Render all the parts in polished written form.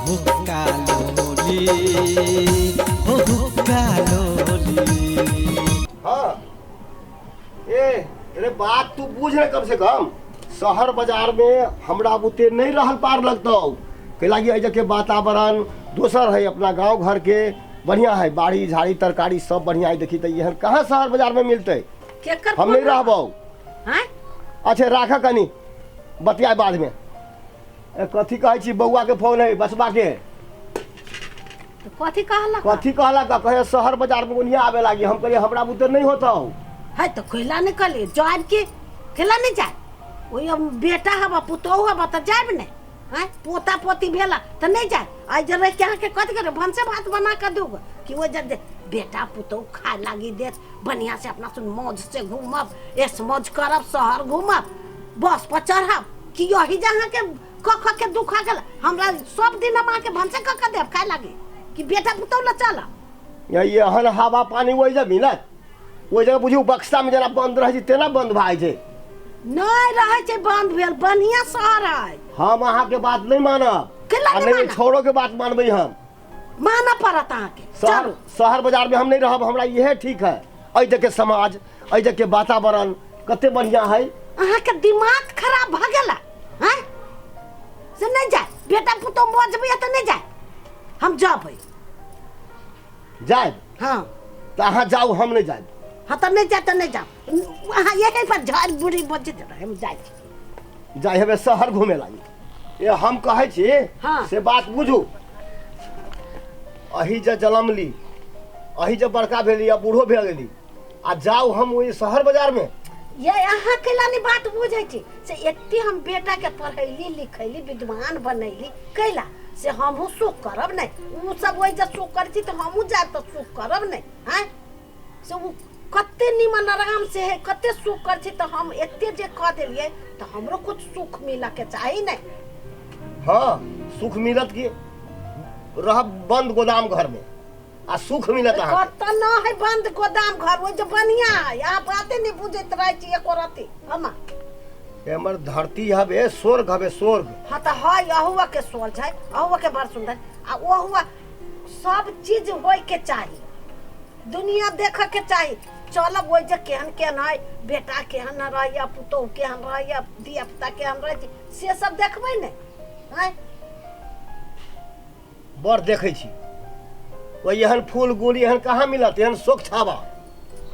हुक्का लोली, हो हुक्का लोली। हाँ, ए अरे बात तू बुझ ना। कम से कम शहर बाजार में हमरा बुते नहीं रहल पार लगतौ, कैला कि एहि के वातावरण दोसर है। अपना गांव घर के बढ़िया है, बाड़ी झाड़ी तरकारी सब बढ़िया है। देखी तो एहन कहाँ शहर बाजार में मिलते। केकर हम नहीं रहबौ। हैं? अच्छा राख, कनी बतियाए बाद में। ए, कथी कहै छी, बौआ के फोन है बसबा के। तो कथी कहलक? कथी कहलक? कहे शहर बाजार में ओनिया आवे लागी। हम कहलिए हमरा बुते नहीं होता हो। है तो कैला नहीं कहलिए जायब के कैला नहीं जाए? ओहि हम बेटा हबा, पुतोहु हबा तऽ जायब ने। हैं, पोता पोती भेला तऽ नहीं जाए? आइ जे रहि के अहाँके कथी करे, भनसे भात बना कऽ दूगो कि ओ जे बेटा पुतोहु खाए लागी देत बढ़िया से, अपना सुन मौज से घूमब, ऐश मौज करब, शहर घूमब, बस पर चढ़ब, कि यही जे अहाँके कऽ कऽ के दुखा गेल हमरा? सब दिन हम अहाँके भनसे कऽ कऽ देब खाए लागी कि बेटा पुतोहु लए चलब? ये एहन हवा पानी ओहि जगह मिलत? ओहि जगह बुझियौ बक्सा में जेना बंद रहै छै तेना बंद भए जाइ छै। नहीं रहै छै बंद भेल, बढ़िया शहर है। हम अहाँके बात नहीं मानब। केला आ नहि नहीं मानब? छोड़ो के बात मानबै हम। मानऽ पड़त अहाँके। शहर चलू। शहर बाजार में हम नहीं रहब, हमरा इहे ठीक है। एहि जगह के समाज, एहि जगह के वातावरण कते बढ़िया है। अहाँके दिमाग खराब भऽ गेल हैं से नहीं जाए? बेटा पुतोह बजबै तऽ नहीं जाए? हम जबै। जायब? हाँ। तऽ अहाँ जाउ, हम नहीं जायब। हाँ तऽ नहीं जाए तऽ नहीं जाओ। अहाँ यही पर झाड़ बुढ़ी बजैत रहे, हम जाइ छी। जाइ हेबै शहर घूमे लागी। ए हम कहै छी से बात बुझू। अही जे जलमली, अही जे बड़का भेली आ बूढ़ो भए गेली, आ जाउ हम ओहि शहर बाजार में? ये अहाँ कैला नहीं बात बुझै छी से एते हम बेटा के पढ़ैली लिखैली, विद्वान बनैली, कैला से हमहूँ सुख करब नहीं? उ सब ओहि जे सुख करै छी तऽ हमहूँ जायब तऽ सुख करब नहीं? आँय, से उ कते निमन आराम से है, कते सुख करै छी, तऽ हम एते जे कऽ देलियै तऽ हमरो कुछ सुख मिलऽ के चाही नहीं? हाँ, सुख मिलत कि रहब बंद गोदाम घर में आ सुख मिलत अहाँके? कतऽ न है बंद गोदाम घर, ओहि जे बढ़िया है। अहाँ बाते नहीं बुझैत रहै छी एको रत्ती हम। हमर धरती हवे स्वर्ग, हवे स्वर्ग। हाँ तऽ है, अहुआ के सोच है, अहुआ के बड़ सुंदर आ ओहुआ सब चीज होय के चाही, दुनिया देखे के चाही। चलब, ओहि जे केहन केहन है, बेटा केहन रहैया, पुतोहु केहन रहैया, धिया पुता केहन रहै छै, से सब देखबै ने। आँय? बड़ देखै छी। ओहि एहन फूल गुल एहन कहाँ मिलत, एहन स्वच्छ हवा?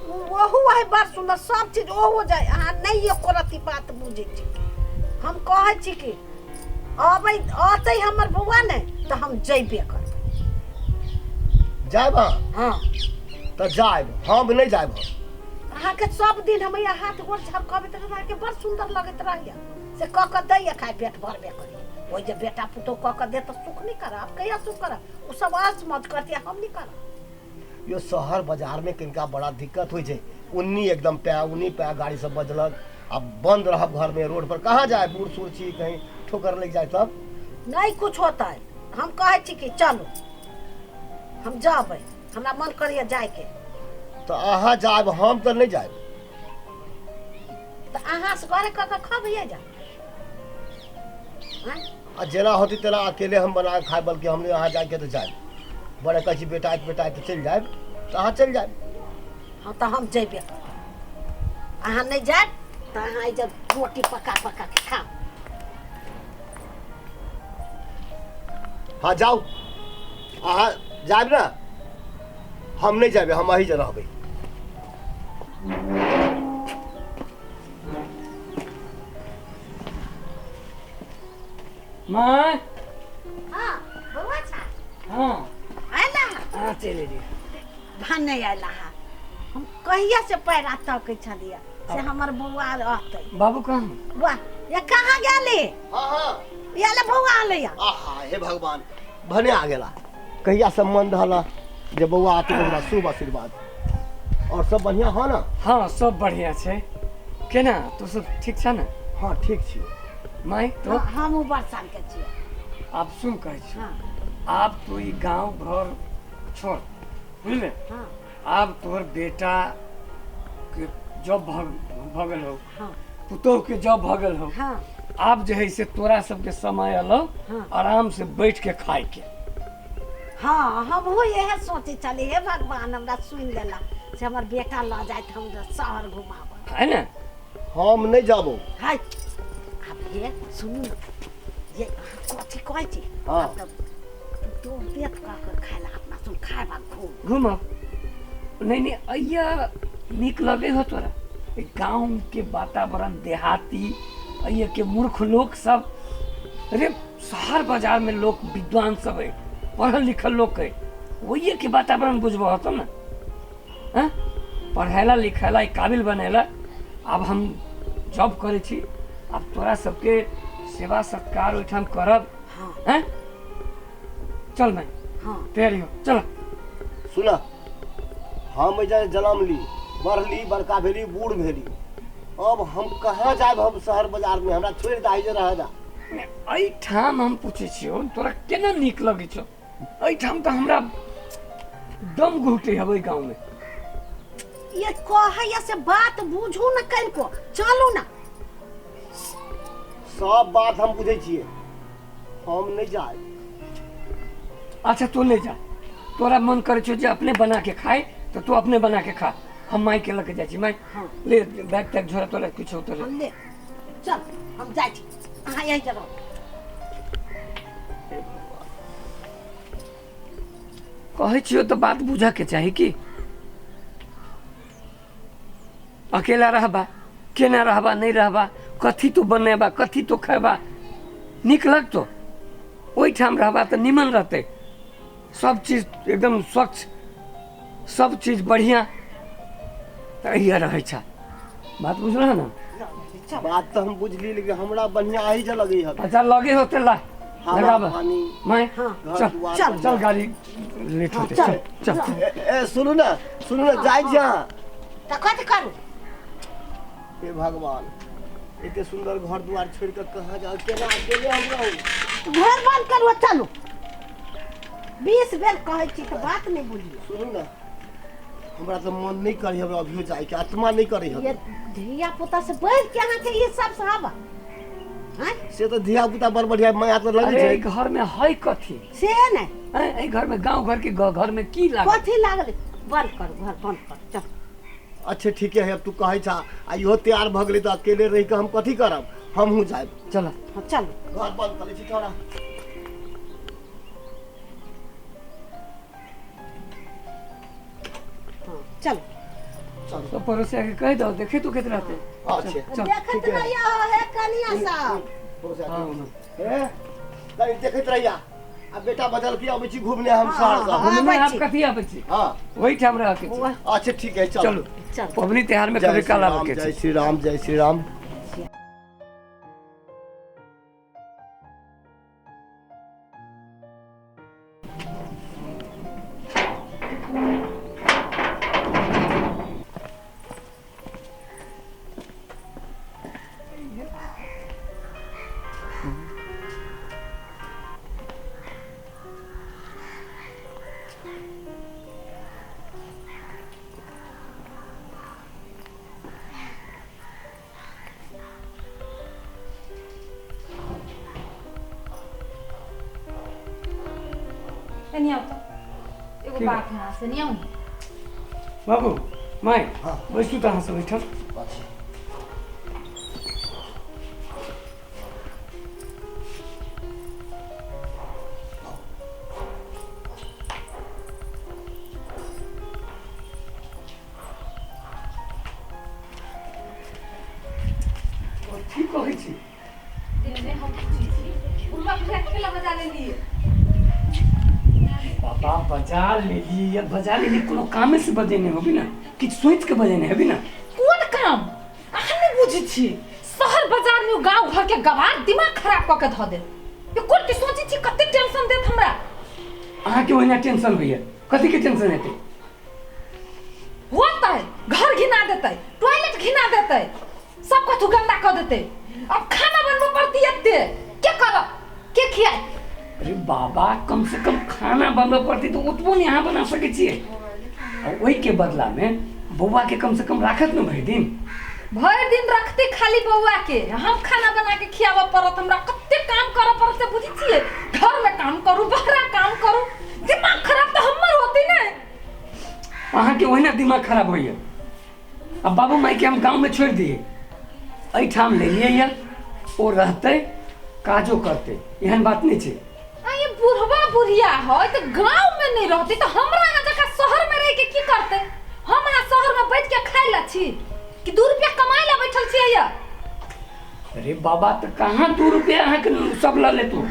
ओहू है बड़ सुंदर, सब चीज ओहो जाय। अहाँ नहीं एको रत्ती बात बुझै छी। हम कहै छी कि अबै अतै हमर बौआ ने तऽ हम जैबे करबै। जायब अहाँ? हाँ। तऽ जायब, हम नहि जायब हम। अहाँके सब दिन हम यहाँ हाथ गोड़ झरकबैत रहै, अहाँके बड़ सुंदर लगैत रहैया, से कऽ कऽ दैया, खाय पेट भरबे करी। ओहि जे बेटा पुतोह कऽ कऽ दे तऽ सुख नहि करब? कहिया सुख करब? ओ सब आस मौज करती, हम नहि करब? यो शहर बाजार में किनका बड़ा दिक्कत होइ छै। उन्नी एकदम पै उन्नी पै गाड़ी सब बजलक आ बंद रहब घर में, रोड पर कहाँ जाए? बूढ़ सूढ़ छी, कहीं ठोकर लग जाए तब? नहीं कुछ होता है। हम कहै छी कि चलू, हम जबै, हमरा मन करैया जायके। तऽ अहाँ जायब, हम तऽ नहि जायब। तऽ अहाँ से घरे कऽ कऽ खबिये जा। आँय? आ जेना होती तेना अकेले हम बना के खाए, बल्कि हमने अहाँ जाके तऽ जायब। बड़े कहै छी बेटा आयत, बेटा आयत तऽ चलि जायब, तऽ अहाँ चलि जायब। हाँ तऽ हम जैबे करब। अहाँ नहीं जायब तऽ अहाँ एहि जब रोटी पका पका के खाओ। हाँ जाउ, अहाँ जायब ने, हम नहि जायब, हम अही जे रहबै। माँ। हाँ बौआ छा? हाँ। आयला? हाँ, चलि एलियै। भने आयला। हा, हम कहिया से पैरा तकै छलियै से हमर बौआ रहतै। बाबू कहाँ? वाह, ये कहाँ गेली? हाँ हाँ। ये ले बौआ आले या। आहा, हे भगवान, भने आ गेला। कहिया से मन रहला जे बौआ आते। हमरा शुभ आशीर्वाद। और सब बढ़िया हो ना? हाँ, सब बढ़िया छै। केना तू सब ठीक छ ने? हाँ, ठीक छी। माय तो? हमहूँ बड़ साल के छियै। आब सुन, कहै छी। हाँ। आब तू ई गाँव घर छोड़, बुझले? हाँ। आब तोहर बेटा के जॉब भऽ गेल हो, हाँ पुतोह के जॉब भऽ गेल हो। हाँ। आब जे है से तोरा सबके समय अलो हाँ। आराम से बैठ के खाए के। हाँ, हमहूँ इएह सोचै छली, हे भगवान हमरा सुनि लेला से हमर बेटा लऽ जाइत हमरा शहर घुमाबऽ। है ने? हम नहि जाबो। हाय आब हे सुनू ने, ये अहाँ कथी कहै छी? हाँ। आब तऽ तू देत कऽ के खाय ला, अपना सुन खायबा खूब। घूमब नहीं नहीं, अइया नीक लगे हो तोरा गाँव के वातावरण देहाती, अइया के मूर्ख लोग सब। अरे शहर बाजार में लोग विद्वान सब है, पढ़ल लिखल लोग है, वही के वातावरण बुझबो होतो ना। हाँ, पढ़ेला लिखेला काबिल बनेला। अब हम जॉब करे छी, अब तोरा सबके सेवा सत्कार ओहिठाम करब। हाँ। हैं? चल मैं। हाँ। तैयारी हो, चल। सुना, हम एजा जन्म ली, बढ़ली, बड़का भेली, बूढ़ भेली, अब हम कहाँ जायब? हम शहर बाजार में हमरा छोड़ि दे, जे रह जा। एहिठाम हम पूछै छियौ तोरा केना नीक लगै छौ? एहिठाम तऽ हमरा दम घुटै हबै गाँव में। ये कहैया से बात बुझू न कनिको, चलू ना। सब बात हम बुझै छियै, हम नहीं जाए। अच्छा तू नहीं जा, तोरा मन करे छौ जे अपने बना के खाए तो तू अपने बना के खा, हम माई के लके जाइ छी। माई हाँ। ले बैग तैग झोरा तोरा किछु तोरा हम ले चल, हम जाइ छी, अहाँ यहीं रहू। कहै छियौ तऽ बात बुझऽ के चाही कि अकेला रहबा केना रहबा, नहीं रहबा, कथी तू बनेबा कथी तू खेबा, नीक लगतो? ओहिठाम रहबा तऽ निमन रहतै, सब चीज एकदम स्वच्छ, सब चीज बढ़िया, तऽ अहिया रहै छ। बात बुझल ना? बात तो हम बुझली, लेकिन हमरा बढ़िया आही जे लगै हवे। अच्छा लगे होते ला हवा लगाब पानी मैं हाँ। घर चल दुआर चल, चल गाड़ी लेट होते, चल, चल चल। ए सुनू ना, सुनू ना, जाइ छी अहाँ। तऽ कथी करू? हे भगवान, एते सुंदर घर दुआर छोड़ के कहाँ जाओ, केना अकेले हम रहू? घर बंद करू, चलू। 20 बेर कहै छी तऽ बात नहि बुझियौ। सुनू ना, हमरा तऽ मन नहीं करे हवे अभियो जाए के, आत्मा नहीं करे हवे। ये धिया पुता से बढ़ के अहाँके ई सब से हवा आँय? से तो धिया पुता बड़ बढ़िया माया तो लगे अरे छै। एहि घर में है कथी से नहि हैं? एहि घर में गाँव घर के घर में की लागल? कथी लागल? बंद करू घर, बंद करू, चल। अच्छा ठीक है, अब तू कहै छा आ इहो तैयार भऽ गेलै तऽ अकेले रहि के हम कथी करब, हमहूँ जायब। चल हाँ, चलू। घर बंद करै छी थोड़ा। हाँ, चलू। तो पड़ोसी आके कह दो, देखे तू कहते रहते। अच्छा चल। देखैत रहिया हे कनिया सब। हाँ, हे तनी देखैत रहिया, आ बेटा बदल के अबै छी घूमने हम शहर से। हाँ, घूमने आबै आप छी। कथी आबै छी? हाँ ओहिठाम रह के छी। अच्छा ठीक है, चलू। चलू चल। पबनी त्योहार में जय कभी श्री काल आबै राम, के जय छै। श्री राम, जय श्री राम। एनी आउ तऽ एगो की बात है अहाँ से, एनी आउ ने। बाबू माय हाँ। बैसू तऽ अहाँ सब बैठल। अच्छा की कहै छी? एने हम पूछै छी, बुढ़बा बुढ़िया केला बजा लेलियै? बाबा बजा लेली या बजा लेली, कोनो कामे से बजेने होबी ना, किछु सोचि के बजेने हेबी ना। कोन काम? अहाँ नहि बुझै छी, शहर बाजार में गाँव घर के गवार दिमाग खराब कऽ के धऽ देत। ये कोन के सोचै छी, कते टेंशन देत हमरा। अहाँके ओहिना टेंशन होइया, कथी के टेंशन हेतै? होतै, घर घिना देतै, टॉयलेट घिना देतै, सब कथू गंदा कऽ देतै। अब खाना बनबऽ पड़ती एते, के करब, के खियाए? अरे बाबा कम से कम खाना बनबऽ पड़तै तऽ ओतबो नहि अहाँ बना सकै छियै? आ ओहिके बदलामे बौआके कम से कम राखत ने भरि दिन। भरि दिन रखते खाली बौआ के, हम खाना बना के खियाबऽ पड़त, हमरा कते काम करऽ पड़त से बुझै छियै? घर में काम करू, बाहरा काम करू, दिमाग खराब तऽ हमर होतै ने। अहाँके ओहिना दिमाग खराब होइए। आ बाबू मायके हम गाँवमे छोड़ि दियै, एहिठाम लेलियै यऽ, ओ रहतै, काजो करतै, एहन बात नहि छै। आ ये बुढ़वा बुढ़िया है तऽ गाँव में नहीं रहतै तऽ हमरा अहाँ जकाँ शहर में रह के की करतै? हम अहाँ शहर में बैठ के खाय ला छी कि 2 रुपया कमाय ला बैठल छियै या? अरे बाबा, तऽ कहाँ 2 रुपया अहाँके सब लऽ लेतू?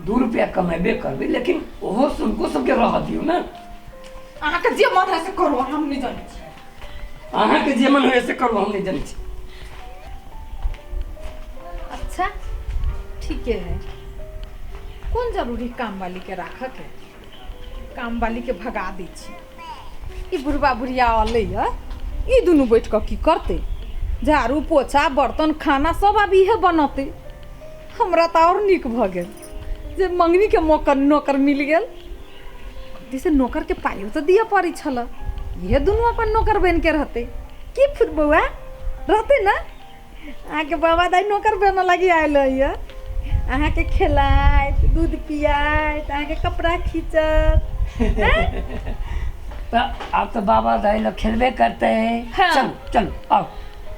2 रुपया कमेबे करबै, लेकिन ओहो हुनको सबके रहऽ दियौ ने। अहाँके जे मन है से करू, हम नहीं जानै छी। अहाँके जे मन होइए से करू, हम नहि जानै छी। अच्छा ठीके है, कोन जरूरी काम वाली के राखऽ के, काम वाली के भगा दै छी। ई बुढ़बा बुढ़िया अलै है, ई दुनू बैठ कऽ की करतै? झाड़ू पोछा बर्तन खाना सब आब इहे बनतै। हमरा तऽ आओर नीक भऽ गेल जे मंगनी के नौकर नौकर मिल गेल। जैसे नौकर के पाइयो तऽ दिअ पड़ै छल, इहे दुनू अपन नौकर बनि के रहतै। की फुट बौआ रहतै ने? अहाँके बाबा दाइ नौकर बनऽ लागी आयल होइए, अहाँके खेलाइत दूध पियाइत अहाँके कपड़ा खींचत। तऽ आब तऽ बाबा दाइ लग खेलबे करतै। हाँ। चलू चलू, आउ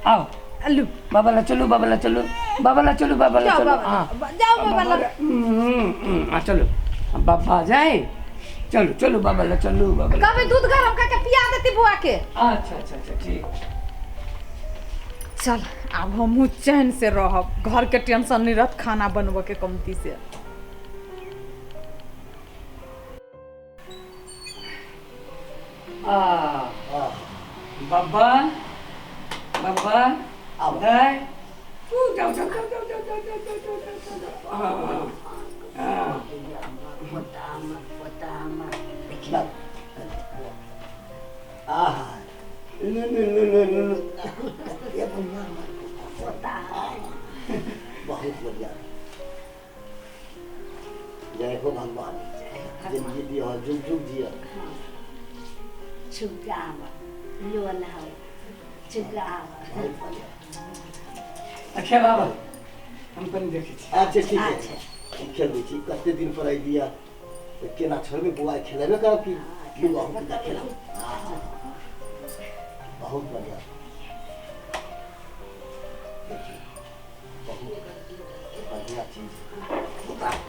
आउ। अल्लू बाबा ला चलू, बाबा ला चलू, बाबा ला चलू, बाबा ला जाओ चलू। बाबा, हाँ जाओ बाबा ला। हाँ चलू बाबा जाए, चलू चलू बाबा ला चलू, बाबा ला। कभी दूध गरम करके पिया देती बुआ के। अच्छा अच्छा अच्छा ठीक। चल आब हमहूँ चैन से रहब, घर के टेंशन नहीं रहत खाना बनबऽ के कमती से। आ बाबा बाबा दाइ, तू जाओ जाओ जाओ जाओ जाओ जाओ जाओ जाओ जाओ जाओ। हाँ हाँ पोता हमर, पोता हमर, देखियौ। आहा लु लु लु लु लु लु, ये बढ़िया पोता, बहुत बढ़िया। जय हो भगवान, जिंदगी दियो, जुग जुग जियो। छुगा हमर, लोल हौ, छुगा हमर। बहुत बढ़िया। अच्छा बाबा, हम कनि देखै छी। अच्छा ठीक है, अच्छा। हम खेलबै छी, कते दिन पर अयलियै तऽ केना छोड़बै? बौआ खेलेबे करब की? लू अहूँ के खेलाउ। बहुत बढ़िया, देखियौ बहुत बढ़िया चीज।